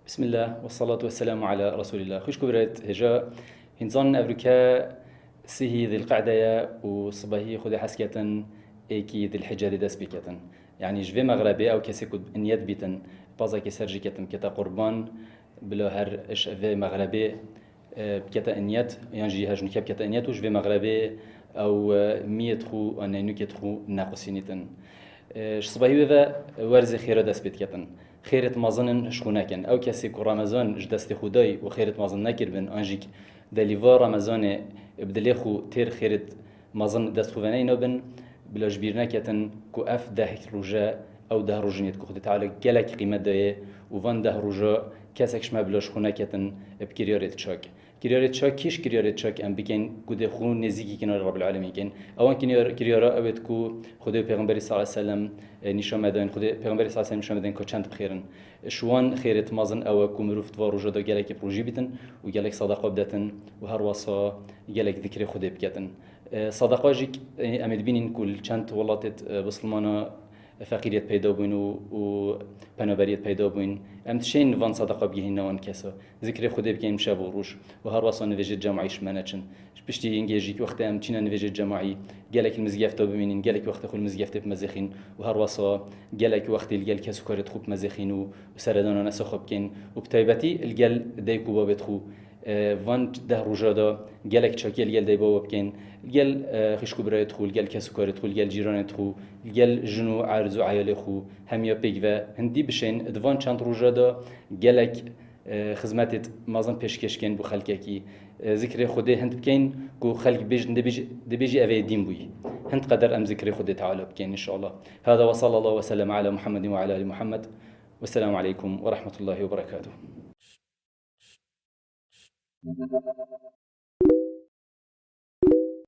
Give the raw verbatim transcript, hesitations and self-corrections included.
Bismillah, ve salatu ve selamu ala Resulillah. Xwişk û birêt hêja, hîn zanin evroke sihî Zilqe'de ye û sibehî Xwedê hes ketin êkî Zilhicce dê dest pê ketin. Yanî ji vê mexrebê ew kesê ku niyet bîtin, pazekê ser jî ketin, bikete qurban, bila her iş vê mexrebê, e, bikete niyet, yan jî her ji nûke bikete niyet û ji vê mexrebê ew, e, miyêt xwe, e, neynûkêt xwe nequsînîtin. E, ji sibahî wê ve werzê xêra dest pê diketin. Xêrêt mezin in ji xwe nekin. Ew kesê ku Remezan ji destê xwe dayî û xêrêt mezin nekiribin, an jî delîva Remezanê bi dilê xwe têr xêrêt mezin dest xwe veneyî nabin, bila ji bîr neketin ku ev deh roje, ew deh rojiniyêt ku Xwedê Teala gelek qîmet daye û van deh roja kesek ji me bila ji xwe neketin bi kiryarêt çak. Kiryarêt çak, kîş kiryarêt çak em bikin ku dê xwe nêzîkî kinarê Rabbil Alemîn kin. Ewan kinyar-, kiryara ewêt ku Xwedê û Pêxemberî sallallahu aleyhi ve sellem, e, nîşan me dayin. Xwedê, Pêxemberî sallallahu aleyhi ve sellem nîşan me dayin ku çend bi xêr in. Ji wan xêrêt mezin ew e ku mirov di va roja de gelekî bi rojî bîtin û gelek sedeqa bidetin û her wesa gelek zikrê Xwedê biketin. E, sedeqa jî, e, em ê dibînin ku li çend welatêt, e, bisilmana feqîriyet peyda bûn û, û penaberiyet peyda bûn. Em dişên van sedeqa bigihîn newan kesa. Zikrê Xwedê bikeyn şev û roj û her wesa nivêjê cemaî ji me neçin. Ji piştî hingê jî wextê em çîne nivêjê cemaî, gelek li mizgefta bimînin, gelek wextê xwe li mizgeftê bimezêxîn û her wesa gelek wextê li gel kes û karêt xwe bimezêxîn û, û seredana nesa xwe bikeyn û bi taybetî li gel dayik û babêt xwe, e, van deh roja de gelek çakiyê li gel dayik baba bikeyn, li gel, e, xişk û birayêt xwe, li gel kes û karêt xwe, li gel cîranêt xwe, li gel jin û erz û eyalê xwe hemiya pêk ve hindî bişên di van çend roja de gelek e, xizmetê mezin pêşkêş kên bo xelkekî. E, zikrê Xwedê hind bikeyn ku xelk bêjin, dibêj-, dibêjî ev ê dîn bûyî. Hind qeder em zikrê Xwedê Teala bikeyn, înşallah. Hada ve sallallahu ve sellem ala Muhammedin ve ala ali Muhammed. Vesselamu aleykum ve rahmetullahi ve berekatuhu.